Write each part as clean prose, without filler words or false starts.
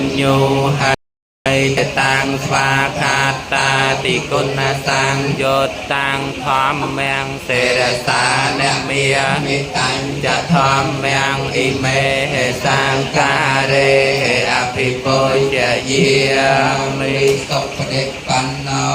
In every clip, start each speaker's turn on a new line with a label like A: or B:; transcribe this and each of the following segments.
A: ញ្ញូហើយតាំងស្វាខាតាតិគុណសង្យុតតាំងធម្មំសេរសានមា
B: មេតញ្
A: ចធម្មំអ៊ីមេហេសង្ការេអភិពុជយាមិ
B: សុបដិបណ្ណោ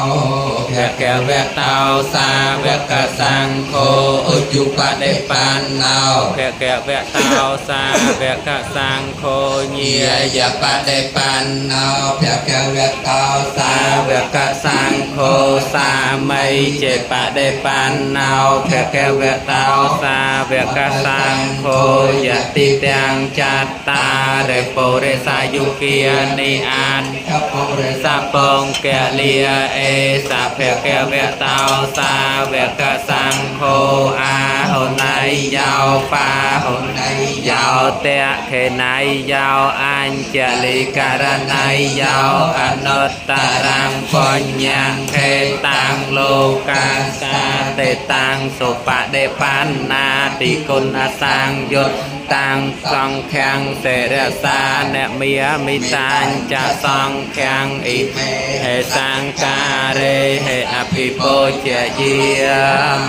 A: ភគវៈតោសាវកសង្ឃោឧជុបដិបណ្ណោភគវៈតោសាវកសង្ឃោញា
B: យបដិបណ្ណោភគវៈតោសា
A: សាវកសង្ឃោសាមីចេបដិបណ្ណោភគវៈតោសាវកសង្ឃោយតិទាំងចត្តារិពុរិសាយុគានិអាន
B: កពុរិ
A: សពងកលាអេសភគវៈតោសាវកសង្ឃោអាហុណៃយោបាហុណៃយោតេខេណៃយោអញ្ចលិករណៃយោអនុត្តរំបញ្ញខេតាំងលោកាសាតេតាំងសុបដិបណ្ណាតិគុណសង្យុត្តតាំងសង្ឃាំងសេរសានមាមិតាញចសង្ឃាំងអ៊ី
B: មេ
A: ហេសង្ការេហេអភិពុជយា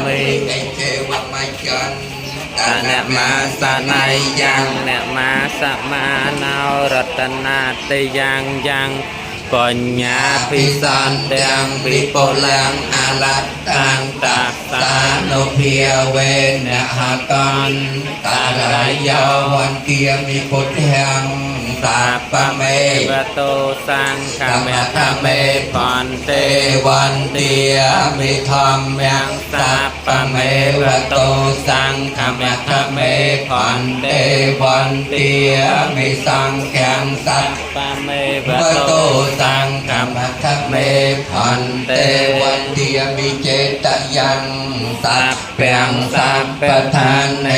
A: មិ
B: តិចេវមច្ចន្ត
A: តនមាសន័យយ៉ាងនមាសមាណោរតនាតិយ៉ាងយ៉ាងបញ្ញាភិសន្ទាំងវិបុលាំងអលតាំងតា
B: សា
A: សា
B: នុភាវេនហតន្តារាយោវន្ទាមិពុទ្ធាំសាពមេ
A: វតោសង្ឃមៈមេបន្
B: เต
A: ទេ
B: วันเตียมิธรรมยัง
A: สัพปเมวะโตสังฆมะเมพัน
B: เต
A: เต
B: วันเตียมิสังแข็งสัต
A: ปะเมวะ
B: วะ
A: โต
B: โต
A: สั
B: สั
A: งฆ
B: งฆ
A: มะ
B: มะทะเมพันเตวันเตียมิเจตยังสัพเปียงสัพปทานเน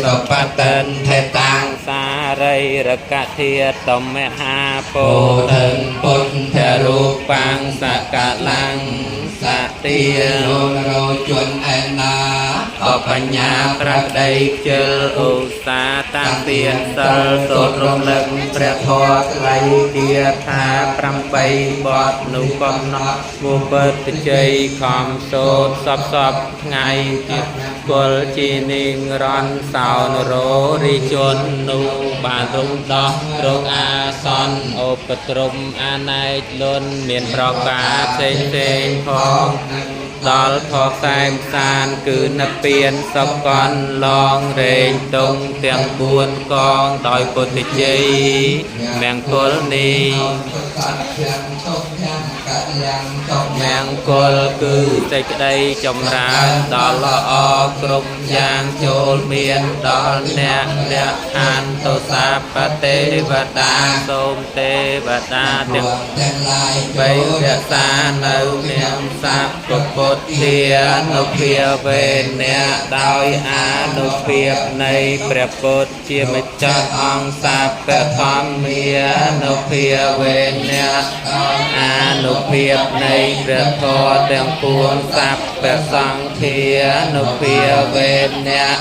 B: สุปตันเทตัง
A: สาริรกะเทียตมหาโพ
B: โพ
A: ธิ
B: ธิปุณธรู
A: ปังสกะลังส
B: เตี
A: ติ
B: ยโนโรจนแอนนา
A: ก็ปัญญาพระใดเจออุสาตังเตียนสลโสดรมลึกพระทอดไหลเดียทาปรำไปบอดนุกำนอมูเปิดជ័យខំសូត្រសពសពថ្ងៃជាគុលជីនីងរនសោនរោរិជននោះបានរំដោះរោគអាសន្នឧបទ្រមអាណែកលុនមានប្រការផ្សេងផ្សេងផងដល់ផកសែមសានគឺនិព្វានសកលឡងរែងតុងទាំង4កងដោយពុទ្ធជ័យមង្គលនេះ
B: สัตยังตุยังกะยังตุ
A: មង្គលគឺសេចក្តីចម្រើនដល់ល្អគ្រប់យ៉ាងចូលមានដល់អ្នកអ្នកអានទសាបទេវតាសូមទេវតាទាំង
B: ទាំងឡាយ
A: បីរក្សានៅនាមសពពុទ្ធានុភាវេនៈដោយអានុភាពនៃព្រះពុទ្ធជាម្ចាស់អង្គសពធម្មានុភាវេនៈ អានុភាពនៃព្រះធម៌ទាំងពួងសព្វសង្ឃានុភាវេនៈ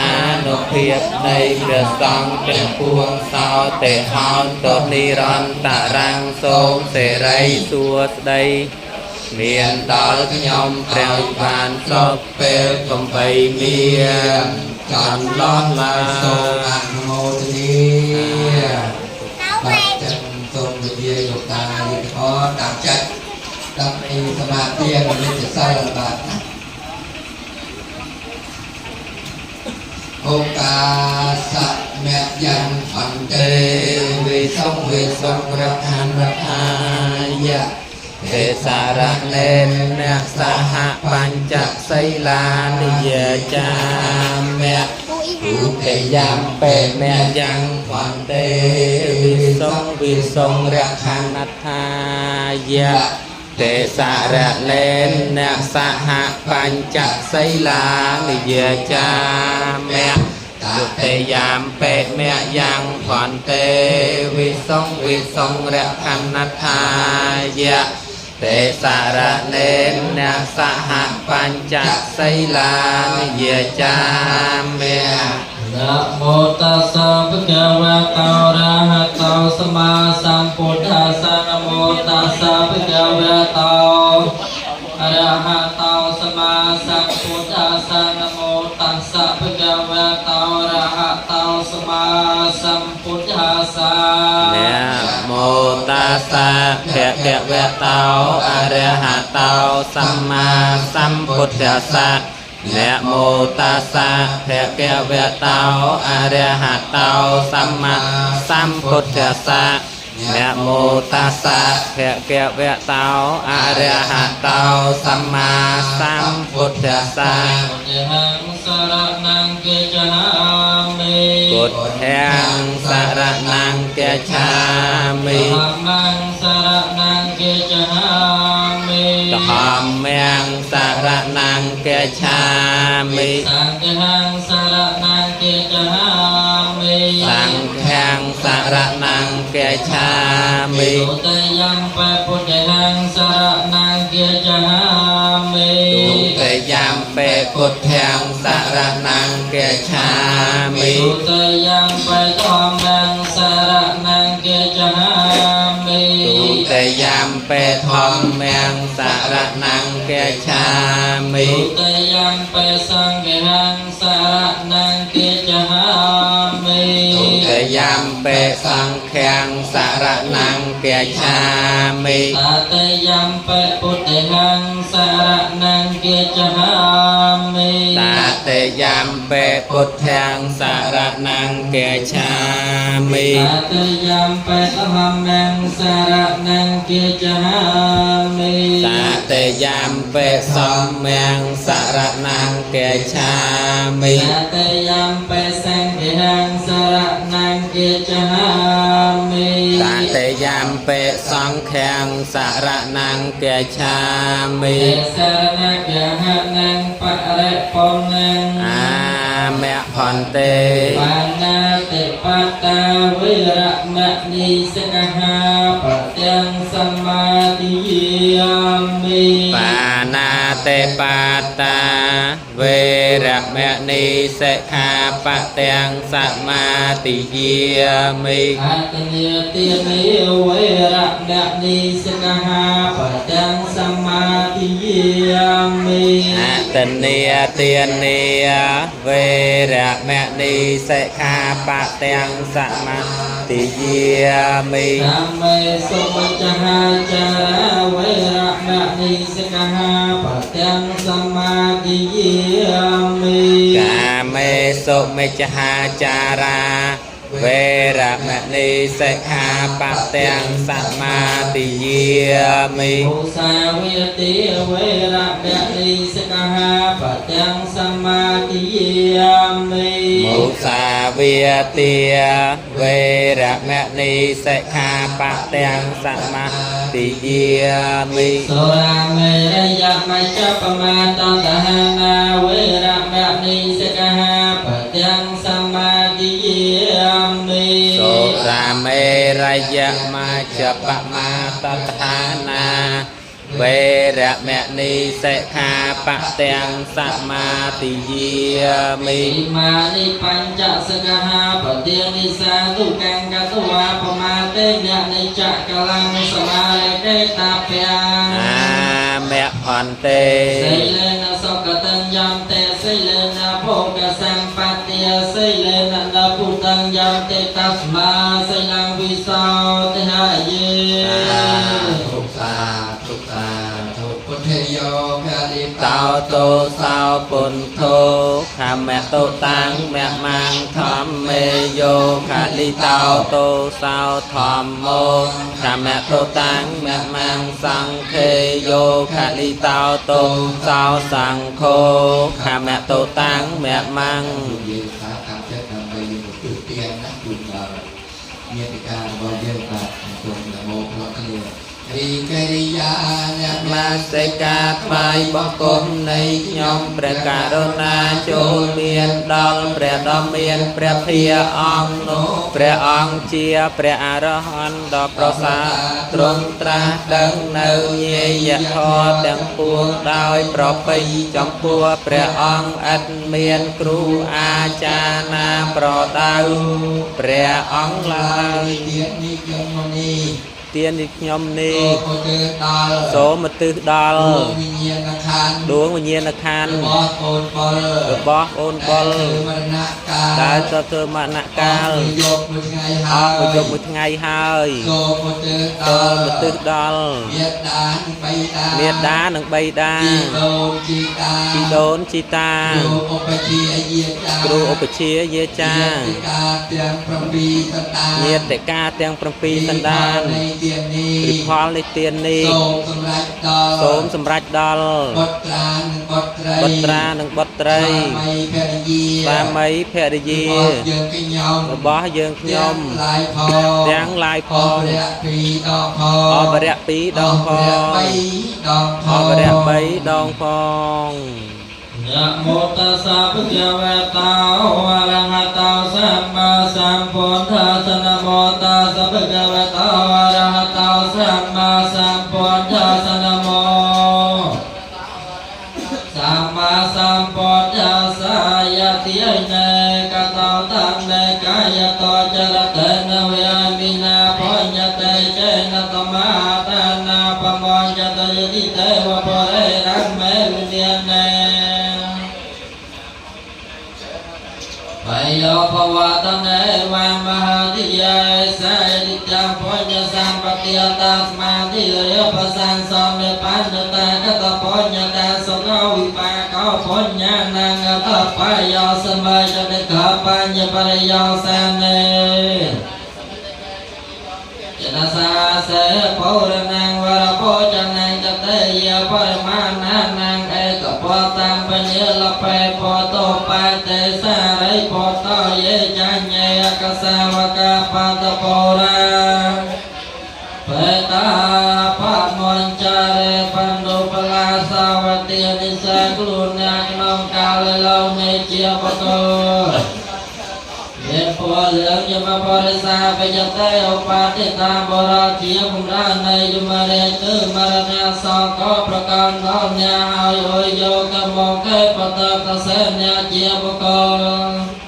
A: អានុភាពនៃព្រះសង្ឃទាំងពួងសោតិហោនតនិរន្តរាំងសូមសេរីសួស្តីមានដល់ខ្ញុំព្រះបានសុខពេលកំបីមានចន្លោះឡើ
B: សូម
A: យ
B: អនុមោទនាបាទចឹងសូមនិយាយលោកតាយិធតាមចិត្តដើម្បីសមាធិនិងនិច្ចសិលបាទណាអូកាសមយ៉ាងអន្ទេវិសង្វិសង្រឋានរដ្ឋាយៈ
A: ទេសារណេនសហបញ្ចសីលានិយាចាមៈឧតយំបេមៈយ៉ាងវន្ទេវិសង្វិសង្រខណដ្ឋាយៈទេសារណេនសហបញ្ចសីលានិយាចាមៈទុតិយាមបេមៈយ៉ាងវន្ទេវិសង្វិសង្រខណដ្ឋាយៈ ទេសារណេនសហបញ្ចសីលានិយាចាមៈ
C: นะโมตัสสะภะคะวะโตอะระหะโตสัมมาสัมพุทธัสสะนะโมตัสสะภะคะวะโตอะระหะโตสัมมาสัมพุทธัสสะนะโมตัสสะภะคะวะโตอะระหะโตสัมมาสัมพุทธัสสะ
A: ណាមោតាសាភគវៈតោអរហតោសម្មាសម្ពុទ្ធស្សៈណាមោតាសាភគវៈតោអរហតោសម្មាសម្ពុទ្ធស្សៈណាមោតាសាភគវៈតោអរហតោសម្មាសម្ពុទ្ធស្សៈ
C: พุทธังสรณังกิจหามิ
A: ពុទ្ធាំសរណង្គាឆាមិ
C: ธัมมังสรณังกิจหามิ
A: ធម្មំសរណង្គាឆាមិ
C: สังฆังสรณังกิจหามิ
A: សង្ឃាំសរណង្គាឆាមិ
C: ทุติยัมปะพุทธังสรณังกิจหามิ
A: ទុតិយំបេពុទ្ធាំសរណង្គាឆាមិ
C: ทุติยัมปะธัมมังสรณังกิจหามิ
A: ទុតិយំបេធម្មំសរណង្គាឆាមិ
C: ทุติยัมปะสังฆังสรณังกิจหามิ
A: ទុតិយំបេសង្ឃាំសរណង្គាឆាមិ
C: ตติยัมปะพุทธังสรณังกิจหามิ
A: តតិយំបេពុទ្ធាំសរណង្គាឆាមិ
C: ตติยัมปะธัมมังสรณังกิจหามิ
A: តតិយំបេសំមំសរណង្គាឆាមិ
C: ตติยัมปะสังฆังสรณังกิจหามิ
A: តតិយំបេសង្ឃាំសរណង្គាឆាមិ
C: เอสรณะกหะนังปะระปะนัง
A: អាមៈផន្ទេ
C: ปานาติปตาเวระมะนิสกหาปะตังสมาธิยามิ
A: បាណាតិបាតាវេរមណីសិក្ខាបទាំងសមាទិយាមិ
C: อัตเนติเนเวระมะนิสกหาปะตังสมาธิยามิ
A: អតនីទានីវេរមណីសិក្ខាបទាំងសមាទិយាមិ
C: ธัมเมสุมัจจหาจาระเวระมะนิสกหาปะตังสมาธิยามิ
A: កាមេសុមិច្ឆាចារាវេរមណីសិក្ខាបទាំងសមាទិយាមិ
C: มุสาเวติเวระมะนิสกหาปะตังสมาธิยามิ
A: មុសាវាទាវេរមណីសិក្ខាបទាំងសមាទិយាមិ
C: สุราเมรยะมัจจปมาตตหานาเวระมะนิสกหาปะตังสมาธิยามิ
A: សុរាមេរយមជ្ជបមាតដ្ឋានាវេរមណីសិក្ខាបទាំងសមាទិយាមិ
C: อิมานิปัญจสกหาปะเตียนิสาตุกังกัตวาปมาเตนะนิจกลังสมาเลเกตาเปียง
A: អាមៈផន្ទេ
C: สีเลนะสุขตังยัมเตสีเลนะโภคสัมปติยสีเลนะนาพุตังยัมเตตัสมาสีลังวิสาติหาเย
B: ธุสาธุสาธุพุทธโยภะลิ
A: តោតោសោពុន្ធោខមតុតាំងមៈមាំងធម្មេយោខលិតោតោសោធម្មោខមតុតាំងមៈមាំងសង្ឃេយោខលិតោតោសោសង្ឃោខមតុតាំងមៈមាំង
B: យើងថាតាមចិត្តដើម្បីយើងទូទានណាជូនដល់ញាតិការបស់យើងបាទសូមនមោព្រះគ្នា រីកិរិយាអ្នក
A: មាសិកាថ្វាយបង្គំនៃខ្ញុំព្រះករុណាចូលមានដល់ព្រះដ៏មានព្រះភិយអង្គនោះព្រះអង្គជាព្រះអរហន្តដ៏ប្រសើរទ្រង់ត្រាស់ដឹងនៅញាយធម៌ទាំងពួងដោយប្រពៃចំពោះព្រះអង្គឥតមានគ្រូអាចារ្យណាប្រដៅព្រះអង្គឡើយ
B: ទៀតនេះខ្ញុំនេះ
A: ទាននេះខ្ញុំនេះ
B: សូមឧទ្ទិសដល់
A: សូមឧទ្ទិសដល់
B: ដួងវិញ្ញាណខណ្ឌ
A: ដួងវិញ្ញាណខណ្ឌ
B: របស់អូនបុល
A: របស់អូនបុល
B: ដែលធ្វើមរណកាល
A: ដែលទៅធ្វើមរណកាល
B: យកមួយថ្ងៃហើយ
A: អស់មួយយប់មួយថ្ងៃហើយ
B: សូមឧទ្ទិសដ
A: សូ
B: ល់
A: មឧទ្ទិសដល់
B: មេត្តានិងបៃតា
A: មេដានិងបៃតា
B: ជីដូនជីតា
A: ជីដូនជីតា
B: គ្រូឧបជាយាចា
A: គ្រូឧបជាយាចា
B: ញាតិកាទាំង7សន្តាន
A: ញាតិកាទាំង7សន្តាន
B: នៃទាននេះ
A: ឬផលនៃទាននេះ
B: សូមសម្រេចដល់
A: សូមសម្រេចដល់
B: បុត្រានិងបុត្រី
A: បុត្រានិងបុត្រី
B: ស្វាមីភរិយា
A: ស្វាមីភរិយា
B: របស់យើងខ្ញុំ
A: របស់យើងខ្ញុំ
B: ទាំងឡាយផង
A: ទាំងឡាយផ
B: អ
A: ង
B: បរៈពីរដងផង
A: អបរៈពីរដងផង
B: អបរៈបីដងផង
A: អបរៈបីដងផង
C: นะโมตัสสะภะคะวะโตอะระหะโตสัมมาสัมพุทธัสสะนะโมตัสสะภะคะวะโตอะระหะโตสัมมาสัมพุทธัสสะนะโมสัมมาสัมพุทธัสสะยะติยะเนกะตาตังเนกายะโตจระเตนะเวมินาปัญญเตเจนะตมาตานาปะมญจะตยติเตวะปะเรรังเมวิเนเน បយោភវតនេវមហាទិយសេរិចាំបញ្ញសម្បតិតាស្មាទិយបសង្សមេបញ្ញតាកតបញ្ញតាសុខវិបាកបញ្ញនាងតបយោសមយតិកបញ្ញបរិយោសានេចនសាសេបោរណងវរពោចនងចតេយបរមាណានាងឯកបតាមបញ្ញលបេបតោបតេសារិបតោយេចញ្ញេកសាវកបតបោរាបេតាបមញ្ចារេបណ្ឌុបលាសាវតិនិសាខ្លួនអ្នកក្នុងកាលលោកនៃជាបកោ មានពណ៌លឿងយមបរិសាបយតេឧបាតិតាបរាជាបំរានៃយមរាជគឺមរណៈសកប្រកាន់ដល់អ្នកហើយអុយយកមកកេបតតសេអ្នកជាបុគ្គល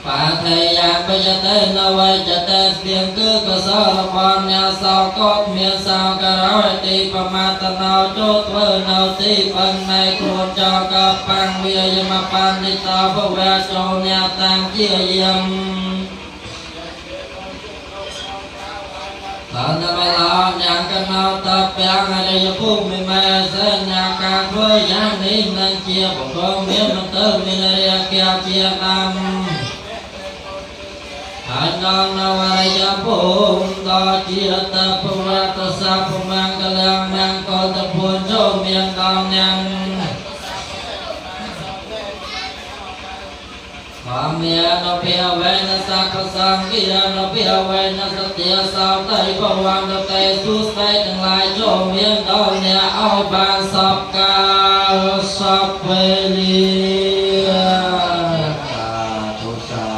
C: បាថេយ៉ាងបយតេនវេចតេស្ទៀងគឺកសលរបស់អ្នកសកមានសោករោទីបមាតណោចូលធ្វើនៅទីពឹងនៃខ្លួនចោកបាំងវាយមបណ្ឌិតោភវៈចូលអ្នកតាំងជាយម តន្តមឡោអ្នកកណោតពាំងអរិយភូមិមេសេនាការធ្វើយ៉ាងនេះនឹងជាបុគ្គលមានមន្តមានរិយជាជាដើមហើយនងនវរិយភូមិដល់ជាតពវតសពមង្គលមង្គលតពុញ្ញមានដល់អ្នក អមេនភិវេនសកសង្ឃិយនភិវេនសតិសោតៃបវន្តតេសុស្ដីទាំងឡាយចូលមានដល់អ្នកឲ្យបានសពកាលសពវេលា
B: សាធុសា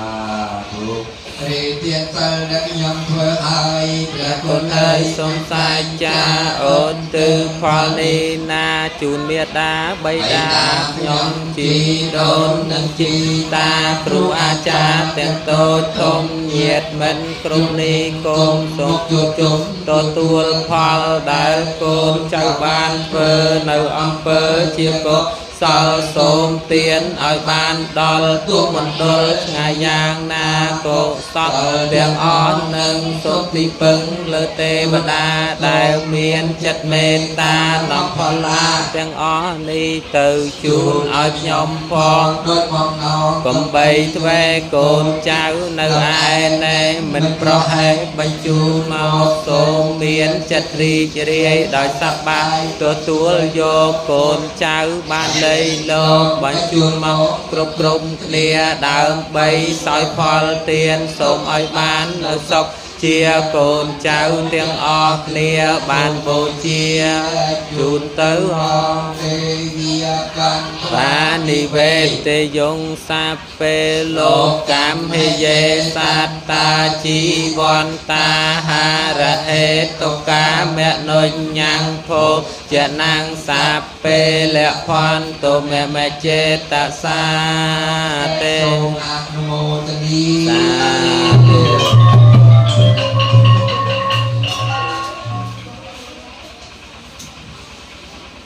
B: ធុរីទានសិលដែលខ្ញុំធ្វើឲ្យព្រះគុ
A: គុ
B: ណ
A: ណអើយសូមសាចាអូនទិផលនេះណាជូនមេដាបៃតាខ្ញុំជីដូននិងជីតាគ្រូអាចារ្យទាំងតូចធំញាតមិនគ្រប់នេះកូនសូមជួបជុំទទួលផលដែលកូនចៅបានធ្វើនៅអំពើជាកុសលសូមទានឲ្យបានដល់ទូមណ្ឌលឆ្ងាយយ៉ាងណាកុសលទាំងអស់នឹងសូមទីពឹងលើទេវតាដែលមានចិត្តមេត្តានាំផលឡាទាំងអស់នេះទៅជូនឲ្យខ្ញុំផង
B: ដោយបំណង
A: កំបីទ្វេកូនចៅនៅឯណែមិនប្រហែសបញ្ជូនមកសូមមានចិត្តរីករាយដោយសប្បាយទទួលយកកូនចៅបានលៃលោកបញ្ជូនមកគ្រប់គ្រប់គ្នាដើម្បីសោយផលទានសូមឲ្យបាននៅសុខ ជាកូនចៅទាំងអស់គ្នាបានបូជាជូនទៅអ
B: អង្គទេវីកន្ត
A: បានិវេតយងសាពេលោកកម្មហិយេសត្តាជីវន្តាហារហេតុកាមនុញ្ញੰភោចនាងសាពេលភន្តុមមចេតសាទេ
B: សូមអនុមោទនី
A: សាធុ។